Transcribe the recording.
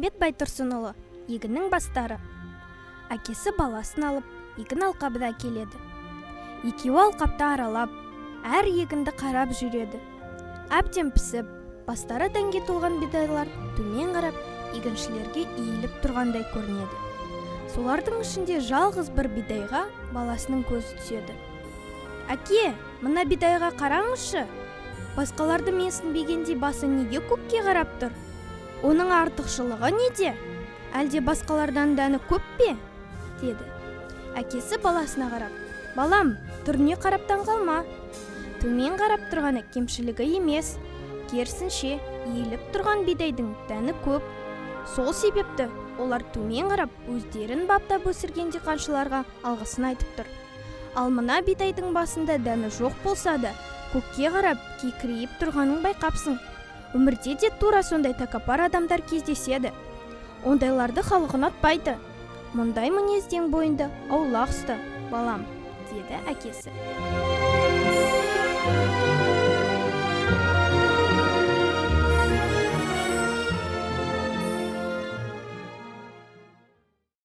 Ахмет Байтұрсынұлы. «Егіннің бастары». Әкесі баласын алып, егін алқабына келеді. Екеуі алқапты аралап, әр егінді қарап жүреді. Әбден пісіп, бастары дәнге толған бидайлар төмен қарап, егіншілерге иіліп тұрғандай көрінеді. Солардың ішінде жалғыз бір бидайға баласының көзі түседі. «Әке, мына бидайға қараңызшы! Басқаларды менсінбегендей, басы неге көкке қарап тұр? Оның артықшылығы неде? Әлде басқалардан дәні көп пе?» – деді. Әкесі баласына қарап: «Балам, түріне қарап таңғалма. Төмен қарап тұрғаны кемшілігі емес. Керісінше, иіліп тұрған бидайдың дәні көп. Сол себепті олар төмен қарап, өздерін баптап өсірген диқаншыларға алғысын айтып тұр. Ал мына бидайдың басында дәні жоқ болса да, көкке қарап кекірейіп тұрғанын байқапсың. Өмірде де тура сондай тәкаппар адамдар кездеседі. Ондайларды халық ұнатпайды. Мұндай мінезден бойыңды аулақ ұста, балам», – деді әкесі.